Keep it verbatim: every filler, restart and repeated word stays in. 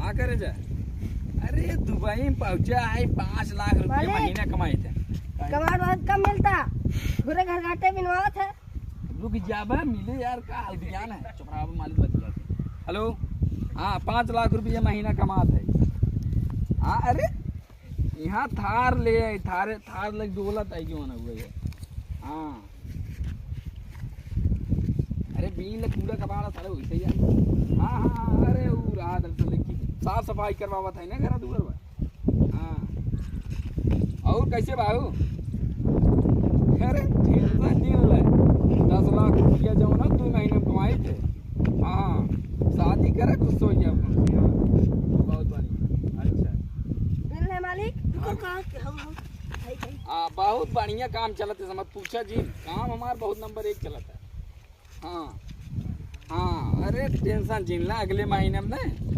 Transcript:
का करे जा? अरे, दुबई में पहुंचा है, पाँच लाख रुपया मालिक, महीना कमाई थे। कमाई बहुत कम मिलता, पूरे घर घाटे बिनवावत है। रुक जाबा, मिले यार, का हाल बिहान है? चुप रहा, मालिक बच गया। हेलो, हाँ, पाँच लाख रुपया महीना कमात है। हाँ, अरे, यहाँ थार ले आई, थारे, थार लग डोलत आई, क्यों ना हुआ ये? हाँ। अरे, बीन ले कूड़ा कबाड़ा सारे वैसे ही आई। हाँ, हाँ, हाँ, अरे, वो रहा दरअसल लेकिन साफ सफाई करवावत है ना, घर दुआर बा। हाँ। और कैसे बाबू? अरे, tension नहीं होला। दस लाख रुपया जौन है, दो महीने में कमाई थे। हाँ, शादी करे, खुश हो जाए अपन। हाँ, बहुत बढ़िया। अच्छा। मिल है मालिक? हाँ। रुको, कहाँ के? हम, हम, भाई, भाई। आ, बहुत बढ़िया काम चलत है, समझ पूछा जी, काम हमार बहुत नंबर एक चलत है। हाँ, हाँ, अरे tension जिन ला, अगले महीने में ना